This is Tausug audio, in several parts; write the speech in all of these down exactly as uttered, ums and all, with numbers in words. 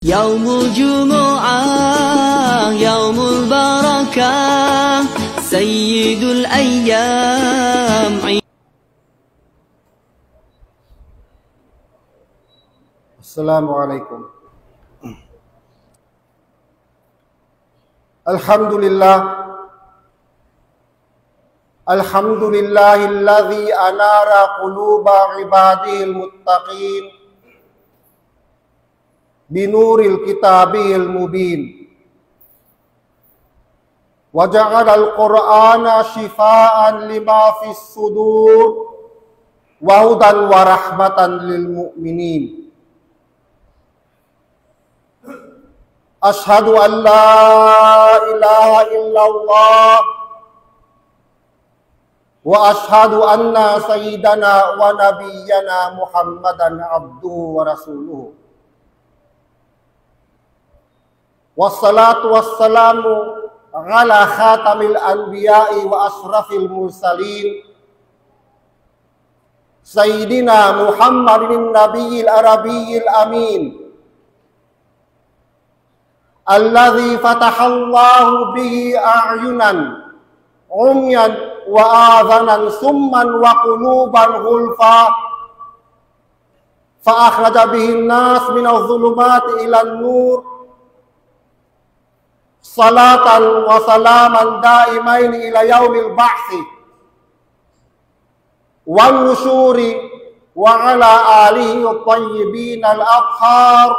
يوم الجمعة يوم البركة سيد الأيام. السلام عليكم. الحمد لله. الحمد لله الذي أنار قلوب عباده المتقين بنور كتابه المبين، وجعل القرآن شفاء لما في الصدور وهدى ورحمة للمؤمنين. أشهد أن لا إله إلا الله، وأشهد أن سيدنا ونبينا محمدا عبده ورسوله. والصلاة والسلام على خاتم الأنبياء وأشرف المرسلين، سيدنا محمد النبي العربي الأمين، الذي فتح الله به أعينا عميا وآذانا صما وقلوبا غلفا، فأخرج به الناس من الظلمات إلى النور، صلاة وسلاما دائمين إلى يوم البعث والنشور، وعلى آله الطيبين الأطهار،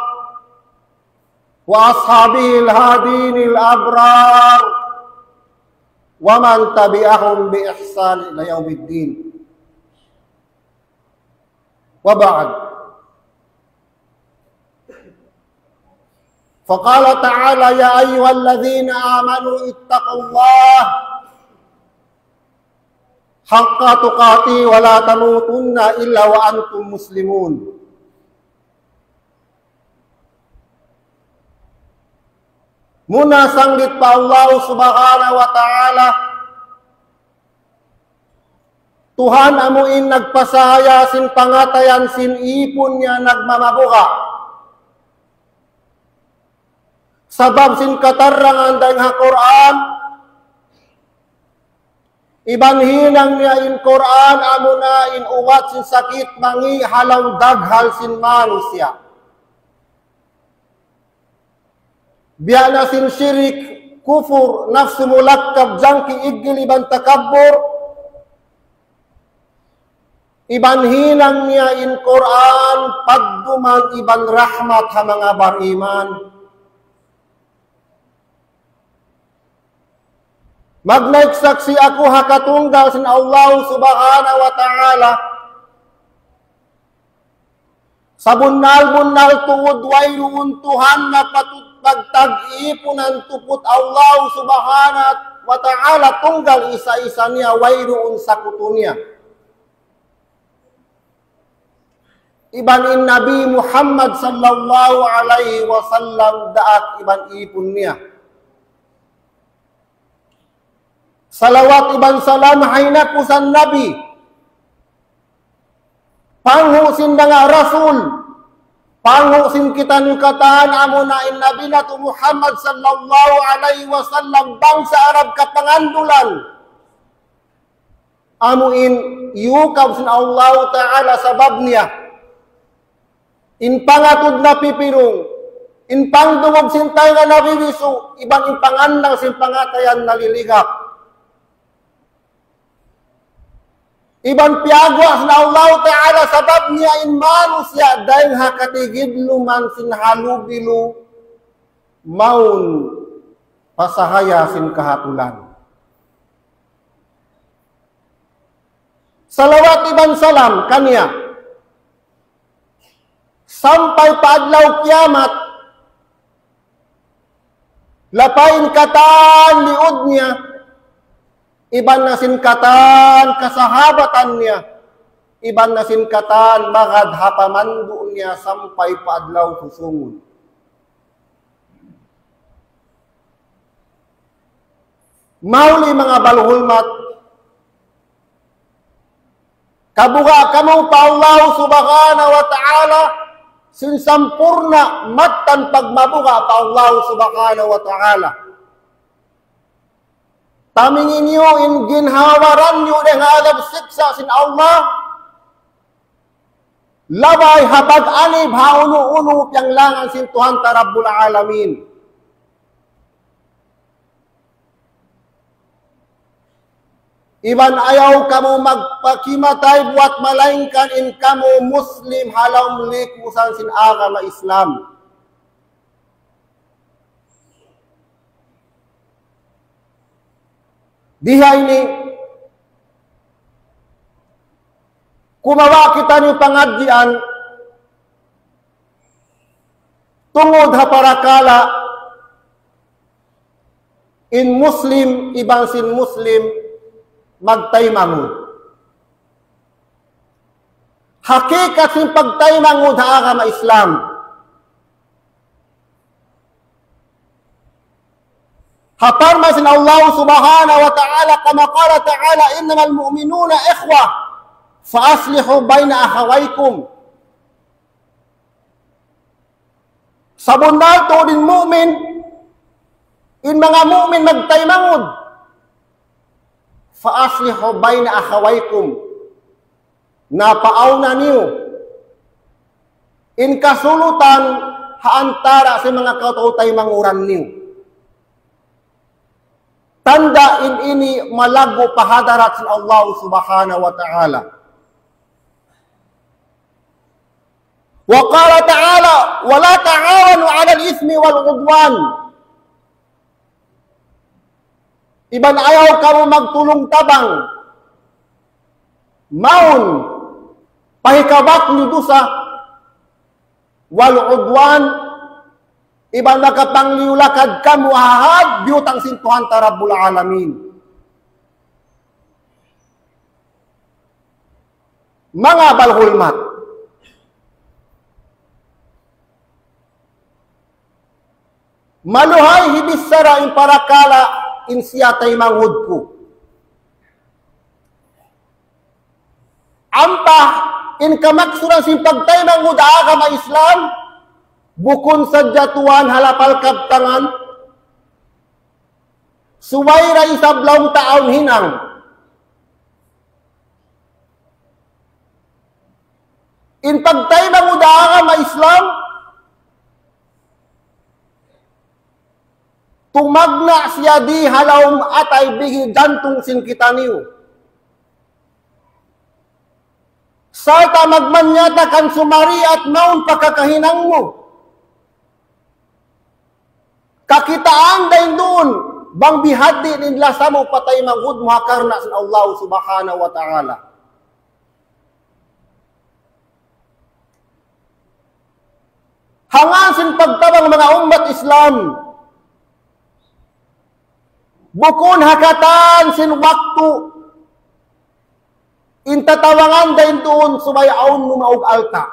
وأصحابه الهادين الأبرار، ومن تبعهم بإحسان إلى يوم الدين. وبعد. فقال تعالى: يا أيها الذين آمنوا اتقوا الله حق تقاته ولا تموتن إلا وأنتم مسلمون. Muna sanglit pa Allah Subhanahu wa Ta'ala, Tuhan amu in nagpasahaya sin pangatayan sin ipun niya nagmamabuga'. Sabab sin katarangan dayn ha Qur'an, iban hinang niya in Qur'an amuna in ubat sin sakit mangi' ha lawm daghal sin manusiya'. Biya' na sin shirik, kufur, nafsu mulakkab, jangki, iggil, iban takabbur. Iban hinang niya in Qur'an, pagduman iban rahmat ha manga bariman. Magnaik saksi' aku ha katunggal sin Allah Subhanahu wa Ta'ala. Sabunnal-bunnal tuud wayruun Tuhan na patut pagtag-ipunan tuput Allah Subhanahu wa Ta'ala tunggal isa-isa niya, wayruun sakutu niya. Iban in Nabi Muhammad sallallahu alayhi wasallam daak iban ipun niya. Salawat iban salam ha hinapusan Nabi. Panghu' sin manga rasul. Panghu' sin kitaniyu katan amuna in Nabi natu' Muhammad sallallahu alayhi wasallam bangsa Arab kapangandulan. Amu in iyukab sin Allahu Ta'ala sabab niya. In pangatud napipirung, in pangdungug sin taynga nabibisu', iban in pangannal sin pangatayan naliligap. Iban piyaguwa' sin Allahu Ta'ala sabab niya in manusiya' dayn ha katigidluman sin halubilu mawn pa sahaya sin kahatulan. Salawat iban salam kaniya. Sampay pa adlaw kiyamat, lapay in katan liud niya, iban na sin katan kasahabatan niya, iban na sin katan magad ha pamandu' niya sampay pa adlaw susūngun. Mahuli manga baluhulmat, kabuga' kamu pa Allah Subhanahu wa Ta'ala, sin sampurna' mattan pagmabuga' pa Allah Subhanahu wa Ta'ala. Tamingi niyu in ginhawa-baran niyu dayn ha adab siksa' sin Allah, labay ha pag-anib ha unu-unu piyanglangan sin Tuhan ta Rabbul Alamin. Iban ayaw kamu magpakimatay buwat malaingkan in kamu Muslim ha lawm likusan sin agama Islam. Bihaini, kumawa' kitaniyu pangadjian tungud ha parakala' in Muslim iban sin Muslim magtaymanghud. Hakikat sin pagtaymanghud ha agama Islam. Ha parman sin Allah Subhanahu wa Ta'ala, كما قال تعالى: إنما المؤمنون إخوة فأصلحوا بين أخويكم. Sabunnal tuud in mu'min, in manga mu'min magtaymanghud. فأصلحوا بين أخويكم. Na paawna niyu in kasulutan ha antara' sin manga kataw-taymanghud niyu. Tanda' in ini malaggu' pa hadarat sin Allah Subhanahu wa Ta'ala. وقال تعالى: ولا تعاونوا على الإثم والعدوان. Iban ayaw kamu magtulung-tabang mawn pa hikabak niyu dusa, والعدوان, iban makapangliyu-lakad kamu ha had biyutang sin Tuhan ta Rabbul Alamin. Manga balhulmat, maluhay hibichara in parakala' in siya taymanghud ku. Ampa in kamaksuran sin pagtaymanghud ha agama Islam, bukun sadja tuwan ha lapal kabtangan, subay da isab laung ta awn hinang. In pagtaymanghud ha agama Islam, tumagna' siya di ha lawm atay, bihil, jantung sin kitaniyu. Sarta' magmanyatakan sumariat mawn pa kakahinang mu. Kakitaan dayn duun, bang bihaddi' in lasa mu pa taymanghud mu ha karna' sin Allah Subhanahu wa Ta'ala. Hangkan sin pagtabang manga ummat Islam, bukun ha katan sin waktu in tatabangan dayn duun subay awn numaug alta'.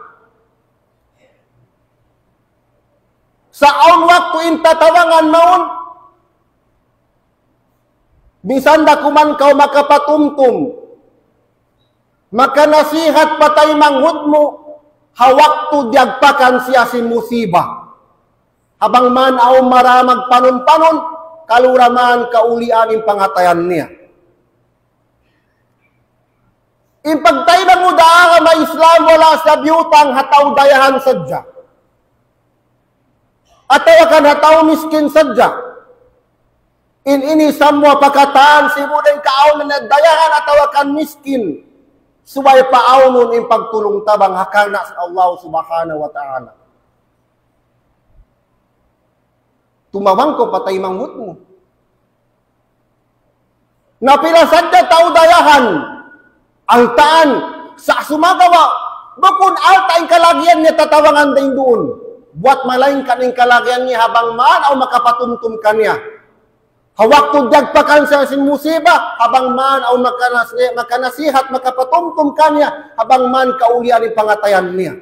Sa' awn waktu in tatabangan mawn, misan da kuman kaw makapatumtum, makanasihat pa taymanghud mu, ha waktu diyagpakan siya sin musiba. Ha bang man awn mara magpanun-panun, kalu ra man kaulian in pangatayan niya. In pagtaymanghud ha agama Islam, wala' siya biyutang ha tau dayahan sadja, atawa kan ha tau miskin sadja. In ini samuwa pa katan, sibu' da in kaawnan niya dayahan atawa kan miskin, subay paawnun in pagtulung-tabang ha karna' sin Allah Subhanahu wa Ta'ala. Tumabang kaw pa taymanghud mu. Na pila sadja tau dayahan, altaan, sa' sumagawa', bukun alta' in kalagihan niya tatabangan dayn duun. Buwat malaingkan in kalagihan niya ha bang man awn makapatumtum kaniya. Ha waktu diyagpakan siya sin musiba, ha bang man awn makanasi-, makanasihat, makapatumtum kaniya, ha bang man kaulian in pangatayan niya.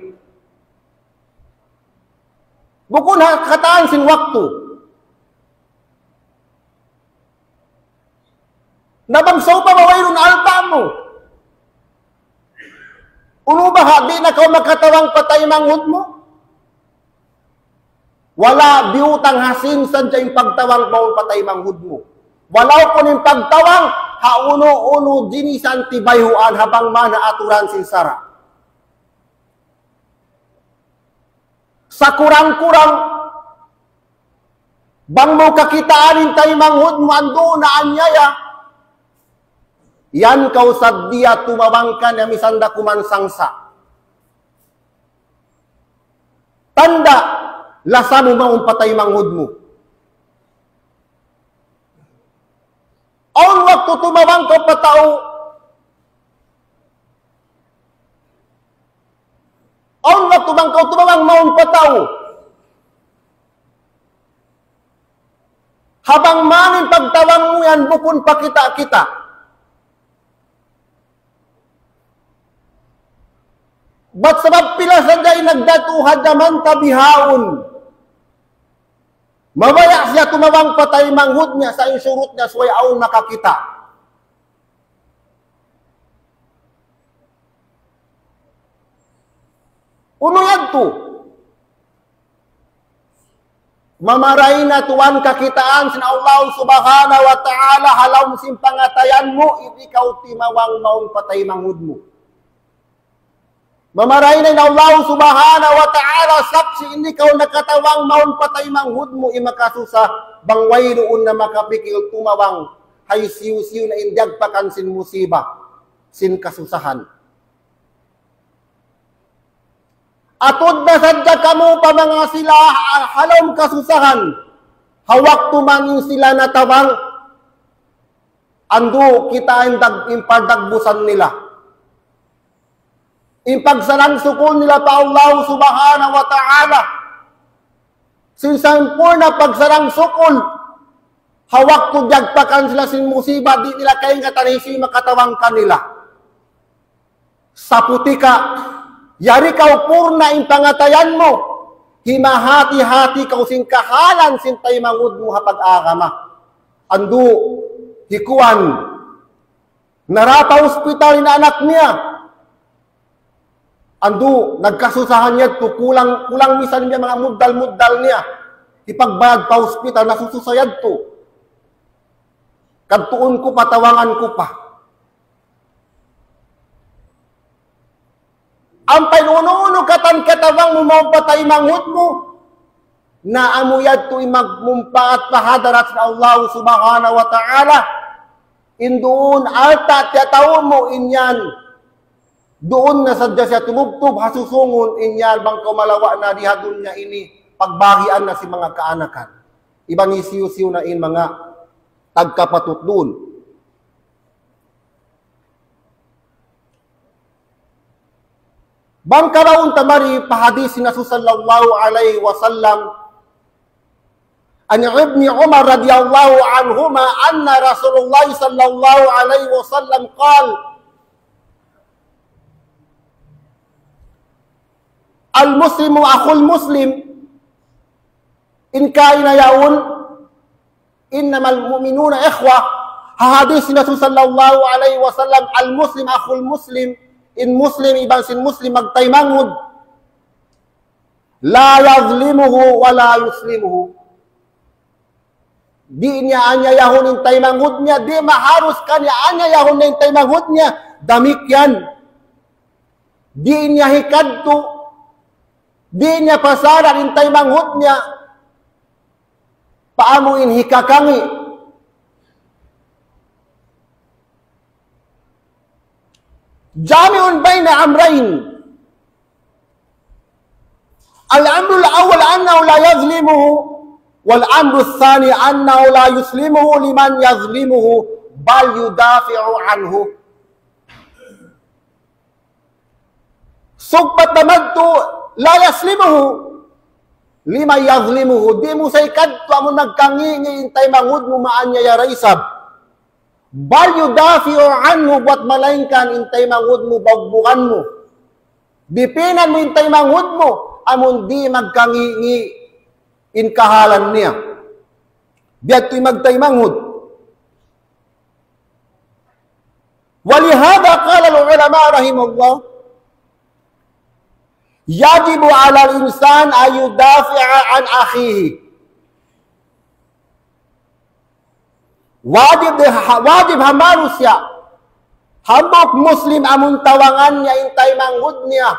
Bukun ha katan sin waktu. Na bang sawpama wayruun alta' mu, unu baha' di' na kaw makatabang pa taymanghud mu? Wala' biyutang ha sin sadja in pagtawang mawn pa taymanghud mu. Walaupun in pagtawang, ha unu-unu jinisan tibayhuan ha bang man ha aturan sin sara'. Sakurang-kurang, bang mu kakitaan in taymanghud mu andu' naanyaya, yan kaw sadja tumawang kaniya misan da kuman sangsa'. Tanda', lasa mu mawn pa taymanghud mu. Awn waktu tumawang kaw pa tau. Awn waktu bang kaw tumawang mawn pa tau. Ha bang man in pagtawang mu yan bukun pa kita'-kita'. Bat sabab pila sadja in nagdatung ha jaman ta bihaun. Mabaya' siya tumawang pa taymanghud niya sa' in surut niya subay awn makakita'. Unu yadtu? Mamaray na tuwan kakitaan sin Allah Subhanahu wa Ta'ala ha lawm sin pangatayan mu, in ikaw timawang mawn pa taymanghud mu. Mamaray na in Allah Subhanahu wa Ta'ala saksi' in ikaw nakatawang mawn pa taymanghud mu, in makasusa, bang wayruun na makapikil tumawang, hisiyu-siyu na in diyagpakan sin musiba, sin kasusahan. Atud na sadja kamu pa manga sila ha, ha lawm kasusahan. Ha waktu man in sila natawang, andu' kita in dag-, in pagdagbusan nila. In pagsarang-sukul nila pa Allah Subhanahu wa Ta'ala. Sin sampurna' pagsarang-sukul. Ha waktu diyagpakan sila sin musiba, di' nila kaingatan hisiyu makatawang kanila. Saputika, yari kaw purna' in pangatayan mu, himahati-hati kaw sin kahalan sin taymanghud mu ha pag-agama. Andu', hi kuwan, nara pa hospital in anak niya. Andu', nagkasusahan yadtu, kulang, kulang misan niya manga muddal-muddal niya. Hipagbayad pa hospital, nasususa yadtu. Kadtuun ku pa, tawangan ku pa. Ampa in unu-unu katan katawang mu mawn pa taymanghud mu, na amu yadtu in magmumpaat pa hadarat sin Allah Subhanahu wa Ta'ala. In duun alta' tiyataw mu in yan. Duun na sadja siya tumubtub, ha susungun in yan bang kaw malawa' na di ha dunya ini, pagbahagian na sin manga kaanakan. Iban hisiyu-siyu na in manga tagkapatut duun. Bang kabaun ta mari pa hadith sin Rasul sallallahu alayhi wasallam, عن ابن عمر رضي الله عنهما أن رسول الله صلى الله عليه وسلم قال: المسلم أخو المسلم. In kaina yaun, إنما المؤمنون إخوة. Ha hadith sin Rasul sallallahu alayhi wasallam, المسلم أخو المسلم, in Muslim iban sin Muslim magtaymanghud. لا يظلمه ولا يسلمه. Di' niya anyayahun in taymanghud niya, di' maharus kaniya anyayahun in taymanghud niya. Damikkiyan. Di' niya hikadtu, di' niya pasaran in taymanghud niya pa amu in hikakangi'. جامع بين أمرين. الأمر الأول أنه لا يظلمه، والأمر الثاني أنه لا يسلمه لمن يظلمه، بل يدافع عنه. Sugpat na madtu, لا يسلمه لمن يظلمه. Di' mu sa hikadtu amun nagkangi'-ngi' in taymanghud mu maanyaya da isab. بل يدافع عنه, buwat malaingkan in taymanghud mu, bugbugan mu. Dipinan mu in taymanghud mu, amun di' magkangi'-ngi' in kahalan niya. Biya' tu in magtaymanghud. ولهذا قال العلماء رحمهم الله: يجب على الإنسان أن يدافع عن أخيه. Wajib di-, ha-, wajib ha manusiya', hambuuk Muslim amun tabangan niya in taymanghud niya,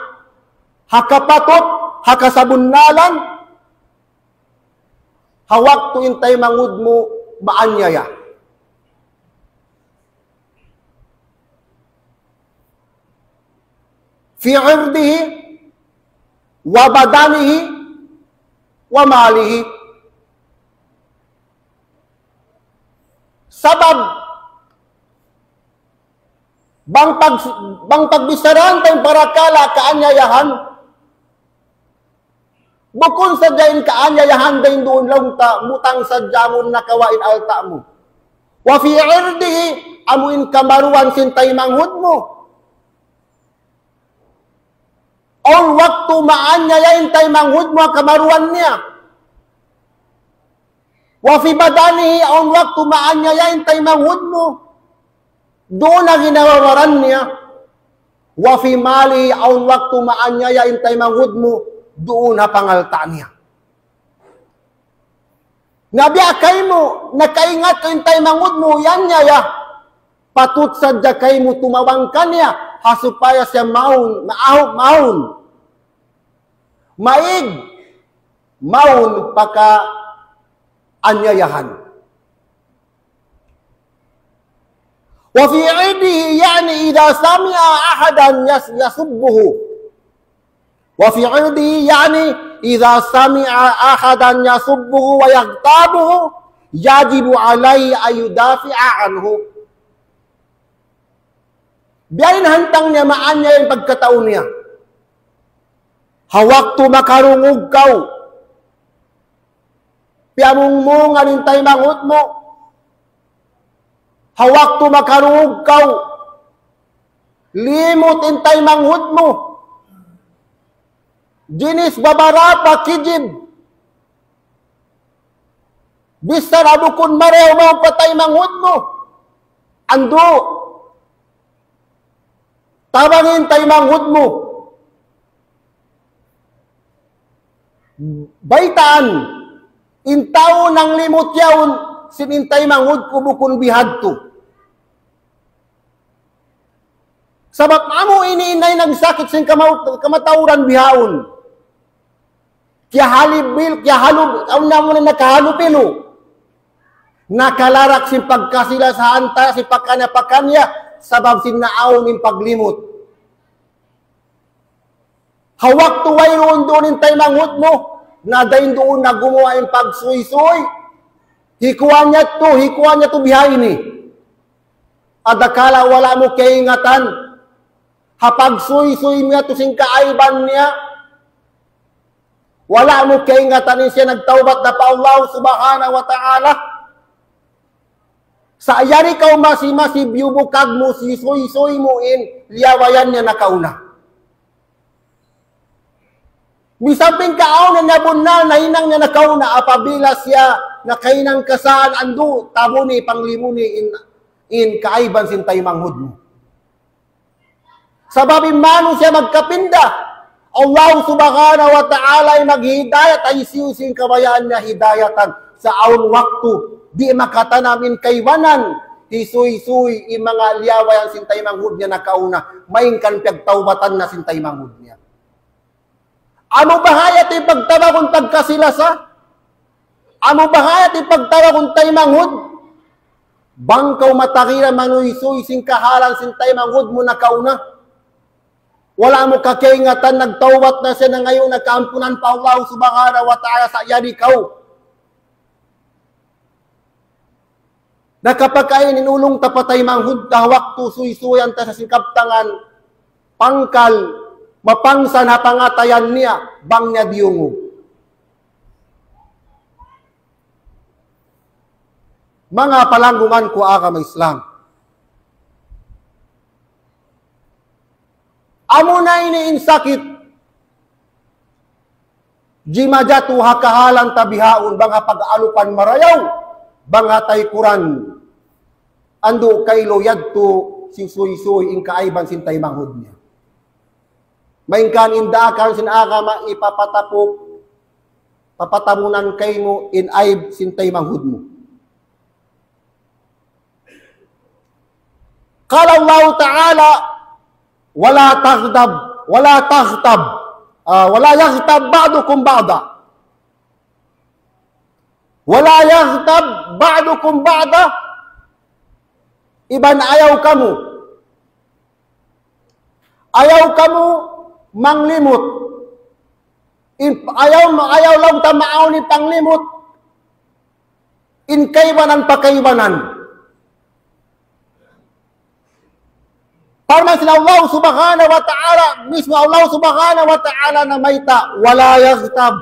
ha kapatut, ha kasabunnalan, ha waktu in taymanghud mu maanyaya. في عرضه وبدنه وماله. Sabab, bang pag-, bang pagbicharahan ta in parakala' kaanyayahan, bukun sadja in kaanyayahan dayn duun laung ta, butang sadja amun nakawa' in alta' mu. وفي عرضه, amu in kamaruan sin taymanghud mu. Awn waktu maanyaya in taymanghud mu ha kamaruan niya. وفي بدنه, awn waktu maanyaya in taymanghud mu duun ha ginhawa-baran niya. وفي ماله, awn waktu maanyaya in taymanghud mu duun ha pangalta' niya. Na biya' kaymu, nakaingat kaw in taymanghud mu, yan niya ya. Patut sadja kaymu tumabang kaniya, ha supaya siya mawn, maahup mawn. Maig, mawn pakaanyayahan. وفي عرضه يعني إذا سمع أحدا يس-، يسبه. وفي عرضه يعني إذا سمع أحدا يسبه ويغتابه يجب عليه أن يدافع عنه. Biya' ini hantang niya maanyaya in pagkatau niya. Ha waktu makarungug kaw, piyamungmungan in taymanghud mu. Ha waktu makarungug kaw, limut in taymanghud mu. Jinis babarapa kijib. Bisan bukun marayaw mawn pa taymanghud mu. Andu'. Tabangi in taymanghud mu. Baytaan, in tau nanglimut yaun, sin in taymanghud ku bukun bihadtu. Sabab amu ini in nagsakit sin kamau-, kamatauran bihaun. Kiyahalubil, kiyahalub-, awn na muna nakahalubilu. Nakalarak sin pagkasi-lasahan ta, sin pakaniya-pakaniya, sabab sin naawn in paglimut. Ha waktu wayruun duun in taymanghud mu, na dayn duun na gumuwa' in pagsuysuy. Hikuwa niya tu, hikuwa niya tu bihaini. Adakala wala' mu kaingatan, ha pagsuysuy niya tu sin kaaiban niya, wala' mu kaingatan in siya nagtawbat na pa Allah Subhanahu wa Ta'ala. Sa' yari kaw masi-masi biyubukag mu, siyuysuy mu in liyabayan niya nakauna. Misan pin kaawn niya bunnal nahinang niya nakauna, apabila siya nakahinang kasaan andu', tabuni, panglimuni in, in kaaiban sin taymanghud mu. Sabab in manusiya' magkapinda, Allah Subhanahu wa Ta'ala in maghidayat, hisiyu-siyu in kabayaan niya hidayatan. Sa' awn waktu, di' makatanam in kaibanan, hisuy-suy in manga liyabayan sin taymanghud niya nakauna, malayngkan piyagtawbatan na sin taymanghud niya. Amu bahaya' in pagtawagun pagkasi-lasa. Amu bahaya' in pagtawagun taymanghud. Bang kaw matagira manuysuy sin kahalan sin taymanghud mu nakauna. Wala' mu kaingatan, nagtawbat na siya, nangayu' na kaampunan pa Allah Subhanahu wa Ta'ala, sa' yari kaw nakapakain in ulung ta pa taymanghud ta, waktu suysuyan ta sa' sin kabtangan, pangkal, mapangsan ha pangatayan niya, bang niya diyungug. Manga palanggungan ku agama Islam. Amuna ini in sakit, jimajatu ha kahalan ta bihaun, bang ha pag-alupan marayaw, bang ha taykuran, andu' kailu yadtu, siyuysuy in kaaiban sin taymanghud niya. Malayngkan in daakan sin agama hipapatapuk, papatabunan kaymu in aib sin taymanghud mu. قال الله تعالى: ولا تغتب، ولا تغتب، ah, ولا يغتب بعضكم بعضا. ولا يغتب بعضكم بعضا. Iban ayaw kamu. Ayaw kamu manglimut. In, ayaw, ayaw laung ta maawn in panglimut in kaibanan pa kaibanan. Parman sin Allah Subhanahu wa Ta'ala, mismu Allah Subhanahu wa Ta'ala namayta', ولا يغتب.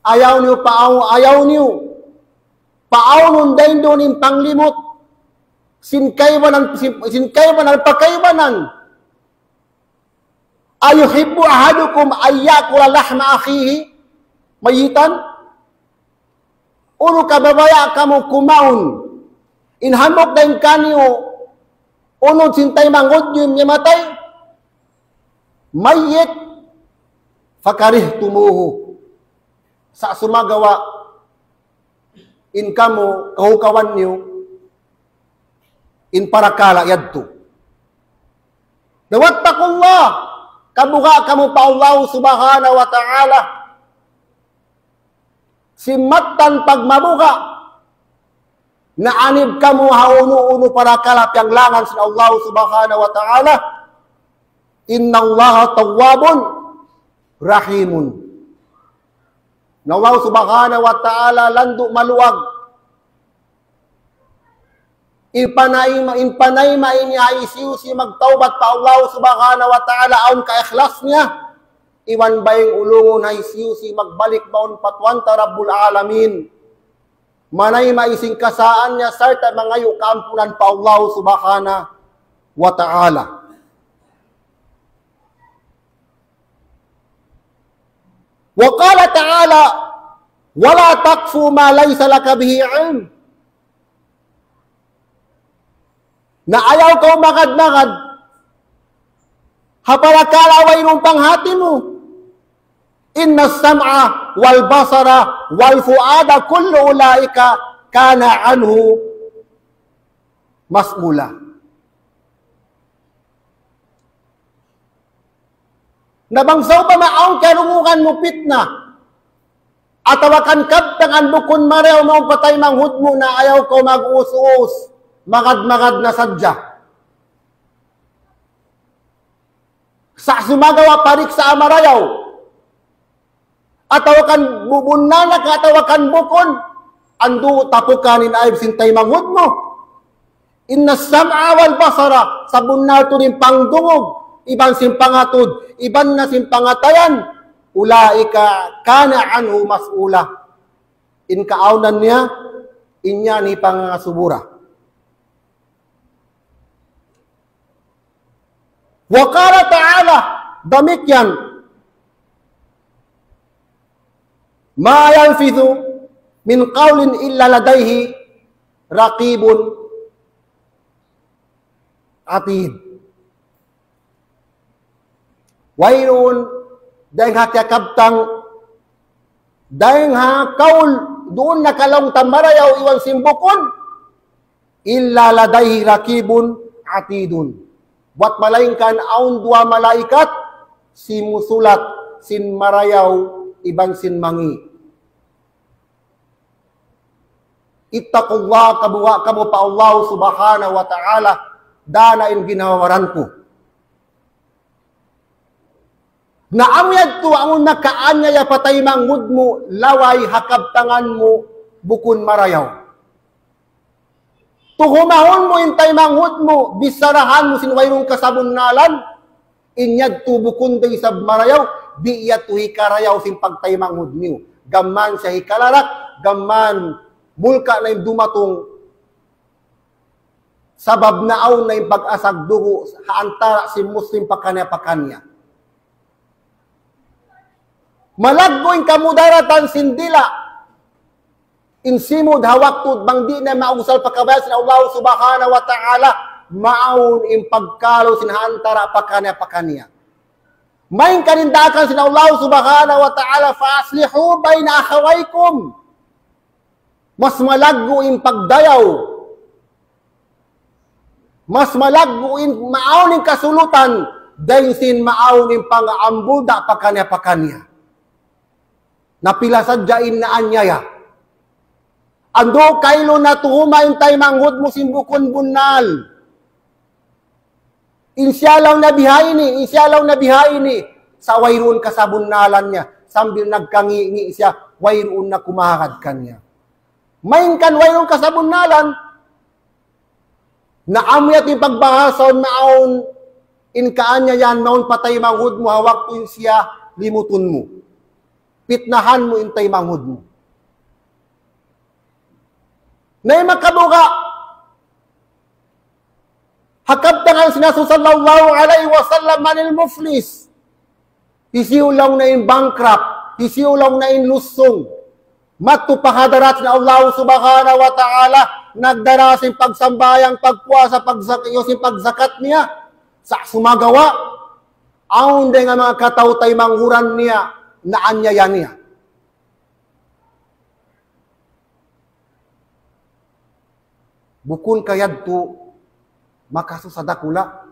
Ayaw niyu paaw-, ayaw niyu paawnun dayn duun in panglimut sin kaibanan, sin, sin kaibanan pa kaibanan. أيحب أحدكم أن يأكل لحم أخيه ميتا؟ Unu ka, mabaya' kamu kumaun in hambuuk dayn kaniyu unud sin taymanghud niyu miyatay? ميتا فكرهتموه. Sa' sumagawa' in kamu kahukawan niyu in parakala' yadtu. Na واتقوا الله, kabuga' kamu pa Allah Subhanahu wa Ta'ala sin mattan pagmabuga'. Na anib kamu ha unu-unu parakala' piyanglangan sin Allah Subhanahu wa Ta'ala. إن الله تواب رحيم. Na Allah Subhanahu wa Ta'ala landu' maluag. In panayma, in panayma ini ha hisiyu-siyu magtawbat pa Allah Subhanahu wa Ta'ala awn kaikhlas niya. Iban baying ulungun ha hisiyu-siyu magbalik mawn pa Tuhan ta Rabbul Alamin. Manayma in kasaan niya sarta' mangayu' kaampunan pa Allah Subhanahu wa Ta'ala. وقال تعالى: ولا تقف ما ليس لك به علم. Na ayaw kaw magad-magad ha parakala' wayruun panghati mu. إن السمع والبصر والفؤاد كل أولئك كان عنه مسؤولا. Na bang sawpama awn kiyarungugan mu pitna, atawa kan kabtangan bukun marayaw mawn pa taymanghud mu, na ayaw kaw mag-us-us, magad-magad na sadja. Sa' sumagawa' pariksa' marayaw. Atawa kan bu-, bunnal na ka, atawa kan bukun, andu' tapukan in aib sin taymanghud mu. إن السمع والبصر, sabunnal tuud in pangdungug, iban sin pangatud, iban na sin pangatayan, أولئك كان عنه مسؤولا. In kaawnan niya, in yan hipangasubura. وقال تعالى, damikkiyan, ما يلفظ من قول إلا لديه رقيب عتيد. Wayruun dayng ha kiyakabtang, dayng ha kaul, duun nakalaung ta marayaw iban sin bukun, إلا لديه رقيب عتيد. Buwat malaingkan awn duwa malaikat simusulat sin marayaw iban sin mangi'. اتقوا الله, kabuga' kamu pa Allah Subhanahu wa Ta'ala, dana in ginhawa-baran ku. Na amu yadtu amun nakaanyaya pa taymanghud mu, laway ha kabtangan mu, bukun marayaw. Tuhumahun mu in taymanghud mu, bisarahan mu sin wayruun kasabunnalan, in yadtu bukun da isab marayaw, di' yadtu hikarayaw sin pagtaymanghud niyu. Gam mayan siya hikalarak, gam mayan mulka' na in dumatung. Sabab naawn na in pag-asag dugu' ha antara' sin Muslim pakaniya-pakaniya. Malaggu' in kamudaratan sin dila'. In simud ha waktu bang di' na mausal pa kabayaan sin Allah Subhanahu wa Ta'ala, maawn in pagkalu sin ha antara' pakaniya-pakaniya. Malayngkan in daakan sin Allah Subhanahu wa Ta'ala, فأصلحوا بين أخويكم. Mas malaggu' in pagdayaw. Mas malaggu' in maawn in kasulutan, dayn sin maawn in pangambulda' pakaniya-pakaniya. Na pila sadja in naanyaya. Andu' kailu na tuhuma in taymanghud mu sin bukun bunnal. In siya laung niya bihaini, in siya laung niya bihaini. Sa' wayruun kasabunnalan niya. Sambil nagkangi'-ngi' siya, wayruun na kumahagad kaniya. Malayngkan wayruun kasabunnalan, na amu yadtu in pagbahasahun, maawn in kaanyayan, maawn pa taymanghud mu, ha waktu in siya limutun mu. Pitnahan mu in taymanghud mu. Na in makabuga', ha kabtangan sin Rasul sallallahu alayhi wasallam, من المفلس. Hisiyu laung niya in bankrupt, hisiyu laung niya in lusung. Madtu pa hadarat sin Allah Subhanahu wa Ta'ala, nagdara sin pagsambahayang, pagpuasa, pagzak-, sin pagzakat niya. Sa' sumagawa', awn dayn ha manga kataw-taymanghuran niya, naanyaya niya. Bukun ka yadtu makasusa dakula'.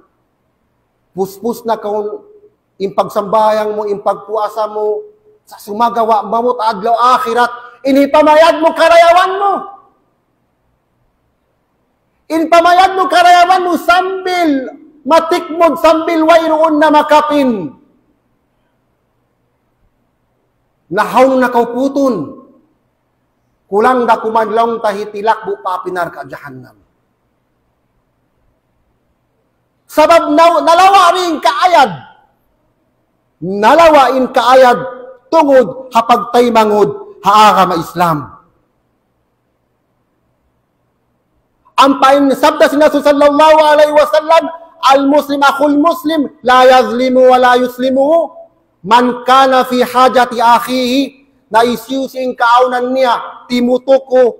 Puspus na kaw in pagsambahayang mu, in pagpuasa mu, sa' sumagawa' maabut adlaw akhirat, in hipamayad mu karayawan mu. In pamayad mu karayawan mu sambil matikmud, sambil wayruun na makapin. Na hawnu na kaw putun? Kulang da kuman laung ta hitilak bu pa api narka' jahannam. Sabab na-, nalawa' in kaayad. Nalawa' in kaayad tungud ha pagtaymanghud ha agama Islam. Ampa in sabda sin Rasul sallallahu alayhi wasallam, المسلم أخو المسلم لا يظلمه ولا يسلمه، من كان في حاجة أخيه, na hisiyu-siyu in kaawnan niya, timutuku,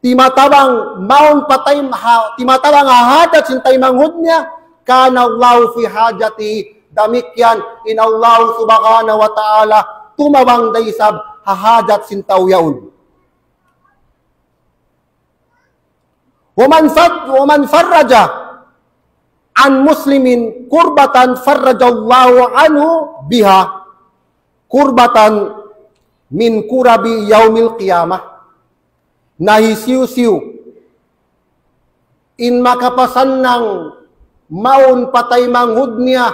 timatabang, mawn pa tay-, ha, timatabang ha hajat sin taymanghud niya, كان الله في حاجته, damikkiyan in Allah Subhanahu wa Ta'ala, tumabang da isab ha hajat sin tau yaun. ومن فر-، ومن فرج عن مسلم كربة فرج الله عنه بها كربة من كرب يوم القيامة. Na hisiyu-siyu in makapasannang mawn pa taymanghud niya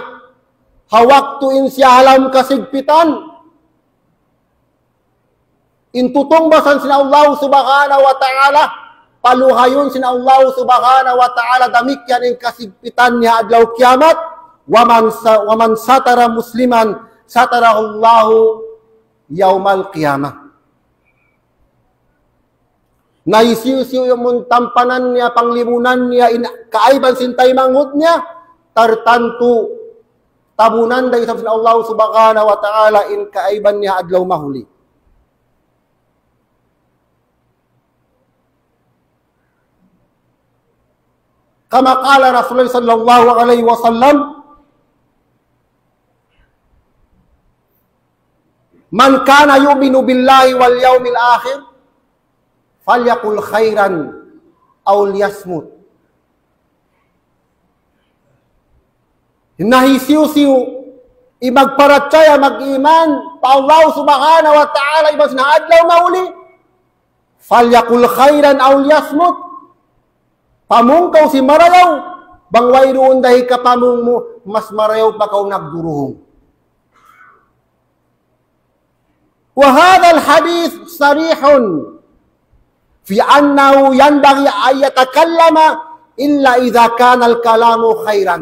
ha waktu in siya ha lawm kasigpitan, in tutungbasan sin Allah Subhanahu wa Ta'ala, paluhayun sin Allah Subhanahu wa Ta'ala damikkiyan in kasigpitan niya adlaw kiyamat, ومن س-، ومن ستر مسلما ستره الله يوم القيامة. Na hisiyu-siyu in tampanan niya, panglimunan niya, in kaaiban sin taymanghud niya, tartantu tabunan da isab sin Allah Subhanahu wa Ta'ala in kaaiban niya adlaw mahuli. كما قال رسول الله صلى الله عليه وسلم، من كان يؤمن بالله واليوم الآخر فليقل خيرا أو ليصمت. Na hisiyu-siyu in magparachaya, mag-iman pa Allah Subhanahu wa Ta'ala iban sin adlaw mahuli, فليقل خيرا أو ليصمت. Pamung kaw sin marayaw, bang wayruun da hikapamung mu, mas marayaw pa kaw nagduruhung. وهذا الحديث صريح في أنه ينبغي أن يتكلم إلا إذا كان الكلام خيرا.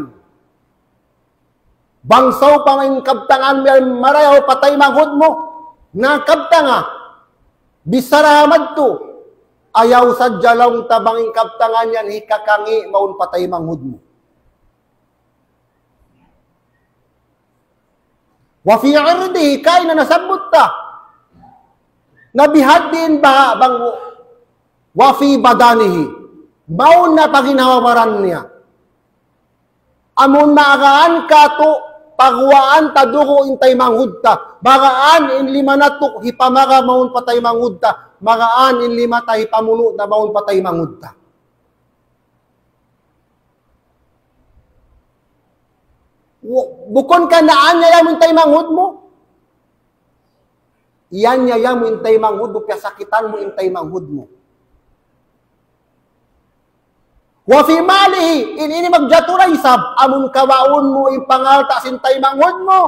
Bang sawpama in kabtangan mu yan marayaw pa taymanghud mu, na kabtanga, bichara madtu, ayaw sadja laung ta bang in kabtangan yan hikakangi' mawn pa taymanghud mu. وفي عرضه, kaina nasabbut ta. Na bihadtu in baha' bang, وفي بدنه, mawn na pa ginhawa-baran niya. Amun maagaan katu', Paguwaan ta dugu' in taymanghud ta. Magaan in lima natu' hipamaga mawn pa taymanghud ta. Magaan in lima ta hipamunu' na mawn pa taymanghud ta. Wa-, bukun ka naanyaya mu in taymanghud mu? Ianyaya mu in taymanghud mu, piyasakitan mu in taymanghud mu. Wa fi malihi, in ini magjatu da isab, amun kawaun mu in pangalta' sin taymanghud mu.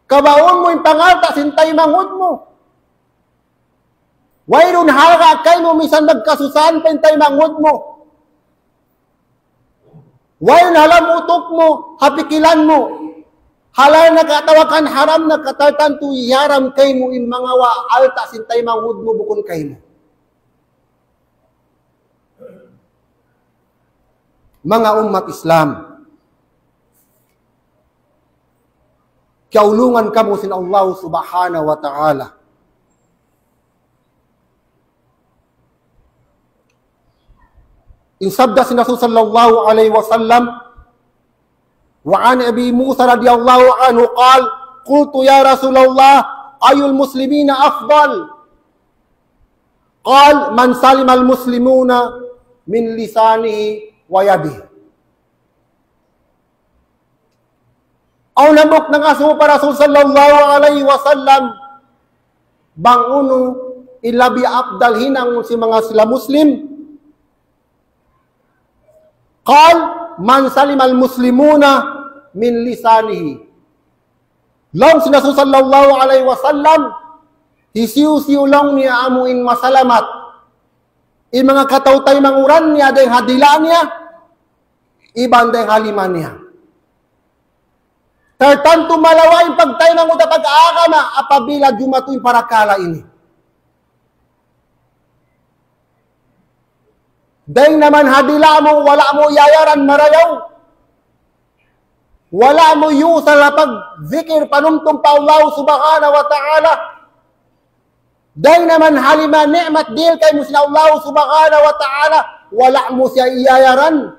Kawaun mu in pangalta' sin taymanghud mu. Wayruun halga' kaymu, misan nagkasusahan pa in taymanghud mu. Wayruun ha lawm utuk mu, ha pikilan mu. Halal na ka atawa kan haram na ka, tantu hiharam kaymu in manga wa alta' sin taymanghud mu bukun kaymu. Manga ummat Islam, kiyaulungan kamu sin Allah Subhanahu wa Ta'ala. In sabda sin Rasul sallallahu alayhi wasallam, وعن أبي موسى رضي الله عنه قال: قلت يا رسول الله، أي المسلمين أفضل؟ قال: من سلم المسلمون من لسانه ويده. Awn hambuuk nangasubu pa Rasul sallallahu alayhi wasallam, bang unu in labi afdal hinang sin manga sila Muslim. قال: من سلم المسلمون من لسانه. Laung sin Rasul sallallahu alayhi wasallam, hisiyu-siyu laung niya amu in masalamat in manga kataw-taymanghuran niya dayng ha dila' niya, iban dayng ha lima niya. Tantu malawa' in pagtaymanghud ha pag-agama apabila jumatu in parakala' ini. Dayng naman ha dila' mu, wala' mu iyayaran marayaw. Wala' mu iyusal ha pagzikir, panumtum pa Allah Subhanahu wa Ta'ala. Dayng naman ha lima ni'mat dihil kaymu sin Allah Subhanahu wa Ta'ala, wala' mu siya iyayaran.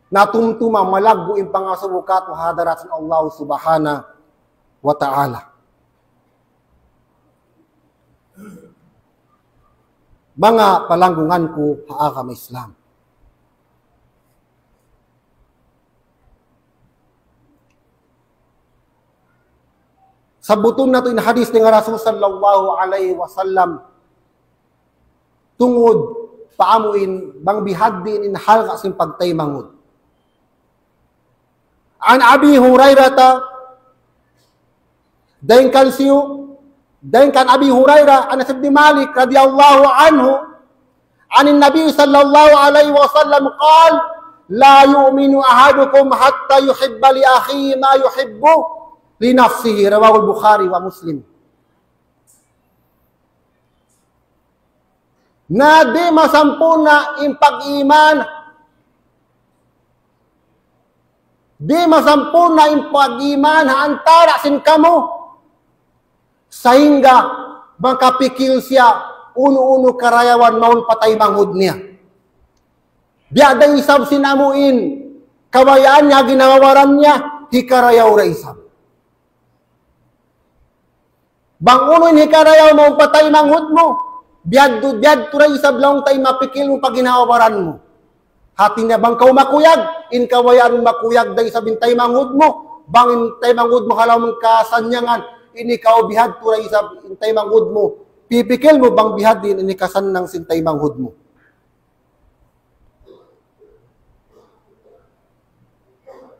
Na tumtuma malaggu' in pangasubu katu' ha hadarat sin Allah Subhanahu wa Ta'ala. Manga palanggungan ku ha agama Islam. Sabbutun natu' in hadis dayn ha Rasul sallallahu alayhi wasallam. Tungud pa amu in bang bihaddi in halga' sin pagtaymanghud. عن أبي هريرة، dayn kan siyu, dayn kan Abi Hurairah, Anas ibn Malik radiyallahu anhu, عن النبي صلى الله عليه وسلم قال: لا يؤمن أحدكم حتى يحب لأخيه ما يحب لنفسه. رواه البخاري ومسلم. Na di' masampurna' in pag-iman, di' masampurna' in pag-iman ha antara' sin kamu, sahingga makapikil siya unu-unu karayawan mawn pa taymanghud niya. Biya' da isab sin amu in kabayaan niya, ginhawa-baran niya, hikarayaw da isab. Bang unu in hikarayaw mu pa taymanghud mu, biyadtu, biyadtu da isab laung ta in mapikil mu pa ginhawa-baran mu. Hati niya bang kaw makuyag, in kabayaan mu makuyag da isab in taymanghud mu, bang in taymanghud mu ha lawm kasannyangan, in ikaw biyadtu da isab in taymanghud mu, pipikil mu bang bihadtu in kasannang sin taymanghud mu.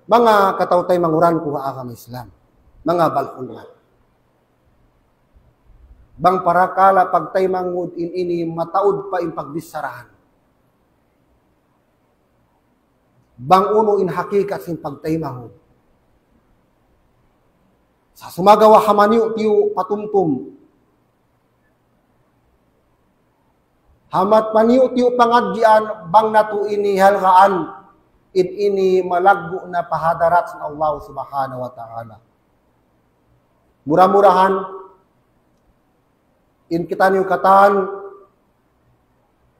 Manga kataw-taymanghuran ku ha agama Islam, manga balhulmat. Bang parakala' pagtaymanghud in ini mataud pa in pagbicharahan. Bang unu in hakikat sin pagtaymanghud. Sa' sumagawa' ha maniyu'-tiyu' patumtum. Ha mat maniyu'-tiyu' pangadjian bang natu' ini halgaan, in ini malaggu' na pa hadarat sin Allah Subhanahu wa Ta'ala. Mura-murahan, in kitaniyu katan,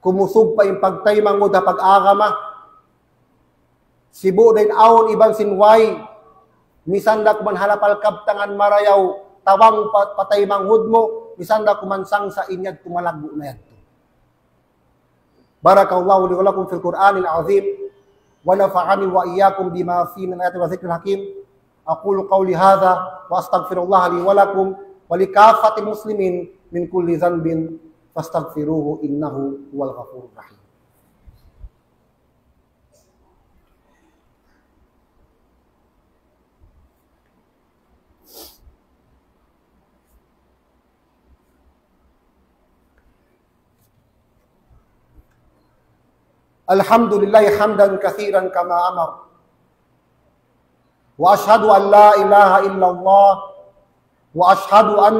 kumusug pa in pagtaymanghud ha pag-agama. Sibu' da in awn iban sin way, misan da kuman ha lapal kabtangan marayaw, tabang pa-, pataymanghud mu, misan da kuman sangsa' in yadtu malaggu' na yadtu. بارك الله لي ولكم في القرآن العظيم، ونفعني وإياكم بما فيه من الآيات والذكر الحكيم. أقول قولي هذا وأستغفر الله لي ولكم ولكافة المسلمين من كل ذنب فاستغفروه إنه هو الغفور الرحيم. الحمد لله حمدا كثيرا كما أمر، وأشهد أن لا إله إلا الله، وأشهد أن